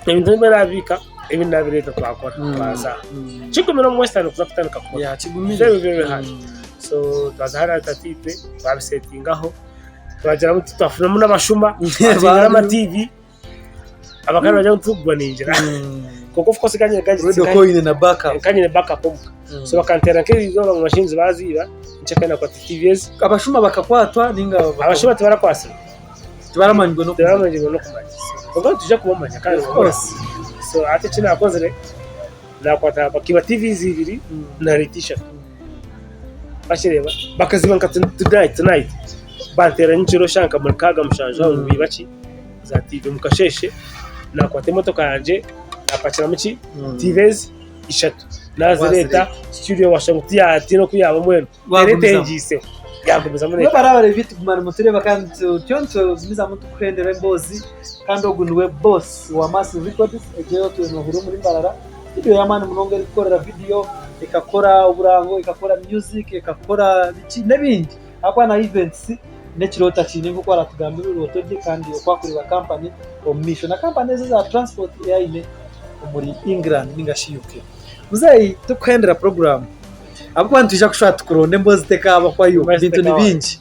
ebintu ebimwe naabibiika ebindi naabireeta twakora twaza aha. Kigumire omu Western kuza kutandika kukora. Yeah, kigumire. Very very hard. So twaza hariya tataitwe twabisetingaho twagiramu twafunamu n'abashuma twatindira ama TV. Abakaba nibagira ngu tikugwa ningira. Kwonka of course kanyine Redo koine na backup. kanyine backup omuka. So bakanteera nk'erizooba ngu machines baaziiba, nkyakare nakwata TVs. Abashuma bakakwatwa ninga Abashuma tibarakwasirwe. Tibaramanyirwe n'okumanya. Tibaramanyirwe n'okumanya. Kwonka nitwija kubamanya kandi Of course. So hati eki naakozire, naakwata bakiiba TVs ibiri na light ishatu. Bakireeba bakaziiba nka tonight tonight. Banteera nyekiro shaaha nka mukaaga mushanju aho ngu biiba ki? Za TV. Omu kasheeshe naakwata emotoka yangye naapakiramu ki? TVs ishatu. Naazireeta studio waashusha ngu tihaine oku yaaba mbwenu. Wagumizamu. Eretengiiseho. Yaagumizamu Mwe barabareeba beitu guma nimutureeba kandi tutyo nitugumizamu tukuhendera emboozi kandi ogu niwe boss wa Massive Records egyo ei otwire nohurira omuri Mbarara. Studio y'amaani munonga erikukorera vidiyo, ekakora oburango, ekakora music, ekakora biki n'ebindi ahakuba na events n'ekirooto akiine nk'oku aratugambira ebirooto bye kandi oku arikureeba kampani omu maisho. Na kampani ezi eza transport ei aine omuri England ninga shi UK. Muzeeyi turikuhendera puroguraamu ahabw'okuba nitwija kushuba tukuronde emboozi tekaabahwayo ebintu ni bingi.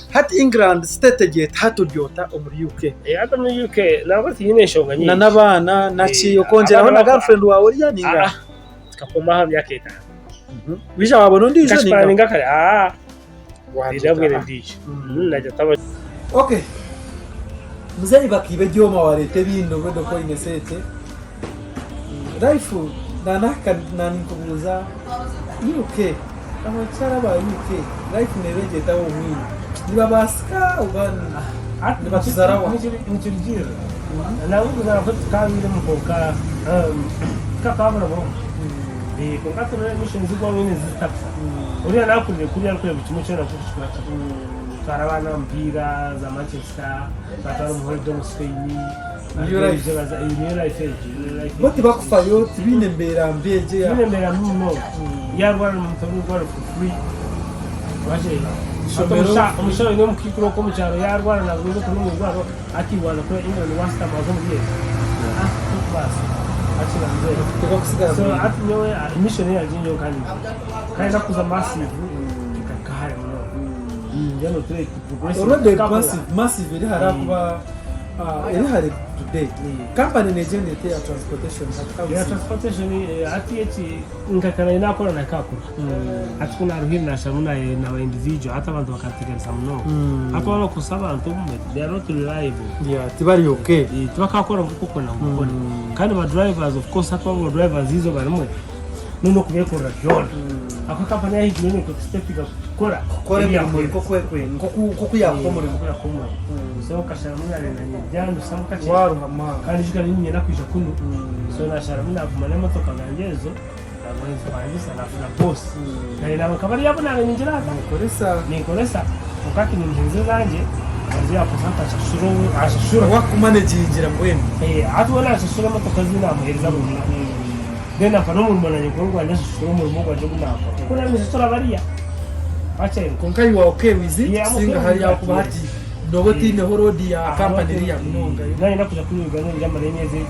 Hati England sitetegye hati ori ota omuri UK? Hati omuri UK nangwa tinyine enshonga nyingi. Na n'abaana naki okongyeraho na girlfriend waawe oriya ninga? Tukakoma aha myaka etaano. Waija waabona ondiijo ninga? Nkakipuraninga kare ndabwire endiijo. Okay. Muzeeyi bakiiba ebyoma wareeta ebindi obweda oku oine sente. Life nanahika naninkubuuza UK abakyara aba UK life neeba egyeta omwine nibabaasika oba nibatuzarawa? Nikirugiirira. Nangwa okuzara kwe tikabairemu kwonka tikakabura bwonka. Kwonka turebe missions zigwamu nyine zitakusa. Oriya nakurire kuriya arikureeba buri kimwe kyona nk'oku kikuba kiri. Twatwara abaana omu mupiira za Manchester, twatwara omu holiday omu Spain. Niyo life. Niyo life egyo. Niyo life Bo tibakufayo tibaine mbeera mbi egyo eya. Tibaine mbeera mbi munonga. Yarwara nibamuta omu irwariro for free. Wakireeba? Ishomero. Omushaho oine omukaikuru okwo omu kyaro yarwara nabura oku omu irwariro hati waaza kura England washutama waza omuri egi. Tokubaasa. Wakireeba mbwenu. Tokakusigara So mu hati nyowe mission yangye nyowe kandi kandi nakuza massive ekahika hare munonga. Mbwenu turi progressing. Already massive, massive eri hare ahakuba eri hare today. Company negyenda eta eya transportation hati how Eya is it? transportation hati eki nkakara nakora nakakura. Hati ku naruhire nasharamu naba individual hati abantu bakanteganisa munonga. Hati waba nokozesa abantu obumwe they are not reliable. Yeah, tibari okay. Tibakakora nkoku okwenda ngu bakore. Kandi ba drivers of course hati waba drivers eizooba rimwe nokubekorera byona. Ahakuba kampani yahaiguru neku expectinga kukora Kukora emirimo nk'oku yakuha omurimo. Nk'oku yakuha omurimo. So nkasharamu nareeba byandusamu kakye. Waruha maani. Kandi ijuka niinyenda kwija kunu. So nasharamu naguma n'emotoka zangye ezo naguma ninzipangisa nafuna boss. Naanye naaba nka bariya abu naaba ningira ata? Nokoresa. Ninkoresa kwonka hati nimuheereza ezangye aza yakozesa nti ashashura. Wakumanejingira mbwenu. Hati we nashashura emotoka ezi namuheereza buri munaku. Then ampa n'omurimo naanye nkore ogwangye nshashure omurimo ogwangye ogu naakora. Ku naabe ninshashura bariya, bakye. Kwonka you are okay with it Yeah, I'm okay kusinga with hariya that, ahakuba yes. hati nooba otaineho load ya company eriya munonga. Naanye ndakuza kuri Uganda ningira mmare emyezi ebiri.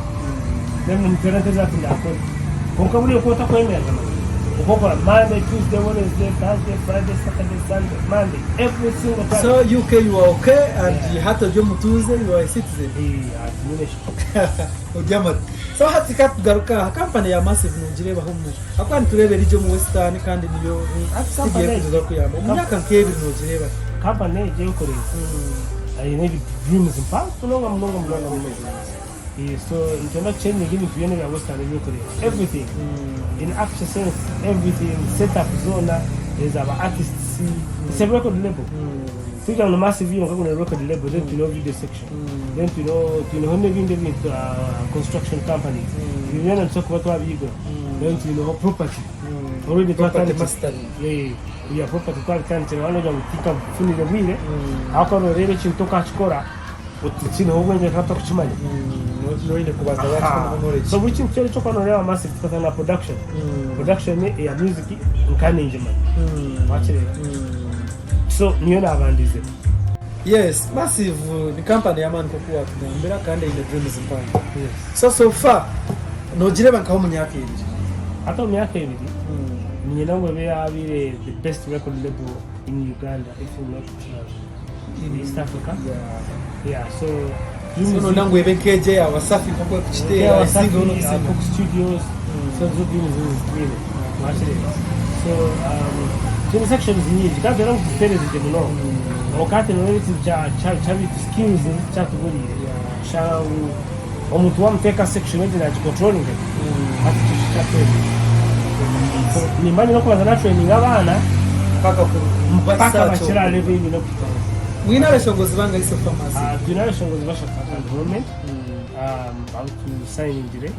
Then nimuteera ente zaati ndakore. Kwonka buriya ku otakwemerera. Okokora Monday, Tuesday, Wednesday, Thursday, Friday, Saturday, Sunday, Monday, every single time. So UK you are okay and hati ori omutuuze you are a citizen. Eh, hati nyine shi. Ori amatu. So hati ka tugaruke aha kampani ya Massive nogireebaho omu ahakuba nitureeba eri gye omu Western kandi niyo Hati studio kampani erikuza kuyamba. Omu myaka nk'ebiri nogireeba ki? Kampani egi erikureeba eine ebi dreams mpango munonga munonga munonga munonga. Eh, so nitwenda kuchanginga ebintu byona ebya Western ebi orikureeba. Everything. In actual sense, everything, set up zoona, ezaba artists, it's a record label. Tikugira ngu Massive yonka ngu ni record label, then twineho video section, then twineho twineho n'ebindi ebintu construction companies. Ebyo byona nitusobola kuba twabyigura. Then twineho property. Already Property twatandikire. mastering. Eh, ebya property twabitandikire hanu kugira ngu tikafunire bwire, ahakuba nooreeba ekintu okakikora otikiineho obwengye kandi otakukimanya. Noine kubanza wakikomaho knowledge. So buri kintu kyona ekyokuba nooreeba Massive tukatandika na production. Production eya music nka ningimanya. Wakireeba? So niyo naabandiizeho. Yes, Massive ni company y'amaani nk'oku waatugambira kandi eine dreams mpango. So so far noogireeba nkaha omu myaka ebiri? Hati omu myaka ebiri niinyenda ngu ebe yaabaire the best record label in Uganda if not in East Africa. Yeah, so So noyenda ngu ebe nk'egyo eya Wasafi nk'oku erikukiteera esingeho n'okusinga. Coke Studios, so nizo dreams ezi twine. Wakireeba? So twine sections nyingi kandi twine ngu tuziteereze gye munonga. Kwonka hati nooreeba ekintu kya skills ezi tikyatuburiire. Kushanga ngu omuntu wamuteeka section egi nagicontrollinga gye, hati ekyo tikyatwebwa. So nimba nyine okubanza natraininga abaana Mpaka mpaka bakira aha level ei nyine kuhikaho. Mwine abeshongozi bangahi so far Massive? Twine abeshongozi bashatu at the moment abu tusayiningire.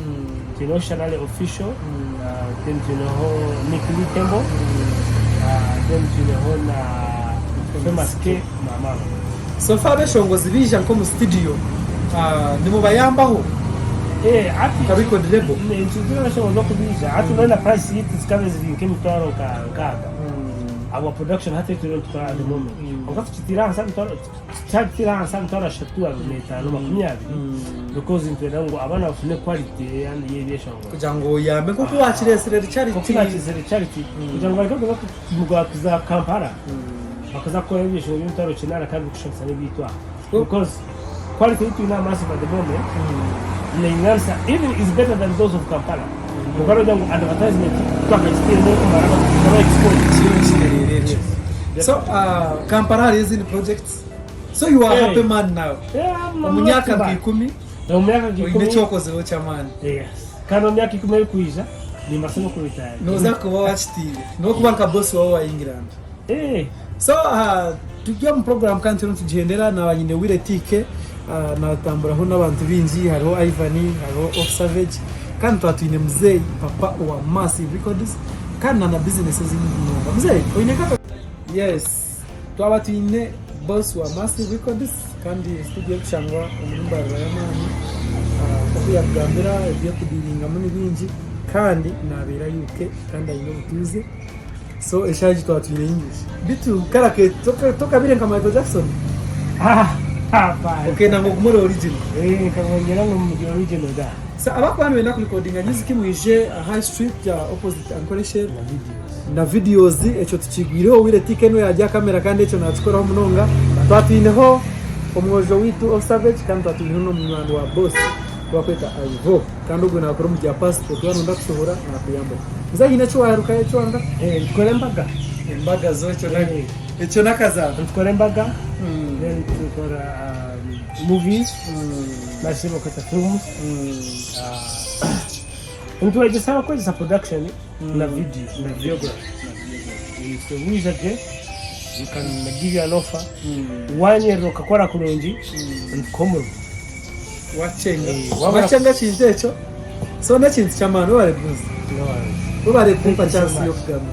Twineho Shanale Official, then twineho Nick Lee Tembo, then twineho na Famous K Mama. So far abeshongozi baija nk'omu studio nimubayambaho nka record label? Nitugira abeshongozi oku baija hati mbwenu na price yitu zikaba ziri nk'emitwaro nka nkaaga ahabwa production hati ei turiyo nitukora at the moment. Kwonka tukitiire ahansi aha mitwaro tukyagitiire ahansi aha mitwaro ashatu abiri n'etaano makumyabiri because nitwenda ngu abaana bafune quality y'ebyeshongoro. Kugira ngu oyambe nk'oku wakireetsire Charity. Nk'oku nakireetsire Charity kugira ngu bareke kuza kuza Kampala bakaza kukora ebyeshongoro by'emitwaro kinaana kandi birikushushana n'ebyaitu aha because quality ei twine aha Massive at the moment neinganisa even is better than those of Kampala. Kwonka nogira ngu advertisement twakagiteiremu erikumara tukaba exposed. Kiriyo nikitereera ekyo. So Kampala hariyo ezindi projects? So you are a happy man now? Yeah, I'm Omu not myaka too nka bad. ikumi Omu myaka nka oine ikumi. eki okozireho ky'amaani. Yes. Kandi omu myaka ikumi erikwija nimbaasa n'okuritaya. Nooza kuba wakitiire n'okuba nka boss wawe owa England. Eh. So turi omu program kandi turiyo nitugyendera naaba nyine Willy TK natamburaho n'abantu baingi hariho Ivan hariho Off Savage kandi twaba twine muzeeyi papa owa Massive Records kandi na na business ezindi munonga. Muzeeyi oine nk'aka Yes twaba twine boss wa Massive Records kandi studio erikushangwa omuri Mbarara y'amaani nk'oku yakugambira eby'okudiiringamu ni bingi kandi nabeera UK kandi aine obutuuze. So eshaaha egi twaba twine English. Bitu karake tokabire nka Michael Jackson? Okenda ngu ogume ori original. Eh, nkabongyera ngu ndi original da. So abakuba nibenda kurikodinga music mwije aha High Street ya opposite Ankole Shell Na videos. na videos ekyo tukigwireho Wire TK niwe yarya kamera kandi ekyo nakikoraho munonga. Twaba twineho omwojo waitu Off Savage kandi twaba twineho n'omunywani wa boss owakweta Ivo. Kandi ogwo nakora omu bya passport waaba noyenda kushohora nakuyambaho. Muzeeyi haine eki waherukayo eki wanga? Nitukora embaga. Embaga zo ekyo ekyo n'akazaano. Nitukora embaga, then tukora movies, nari bakweta films. Nitwegyesa abakwegyesa production na video na videography. So waija gye, we can give you an offer. Wanyerera okakora kurungi, nitukuha omurimo. Wachenga. Eh, wabura- Wachenga ekintu ekyo. So n'ekintu ky'amaani webare Bruce. No worries. Webare kumpa Thank you so chance much. y'okugamba.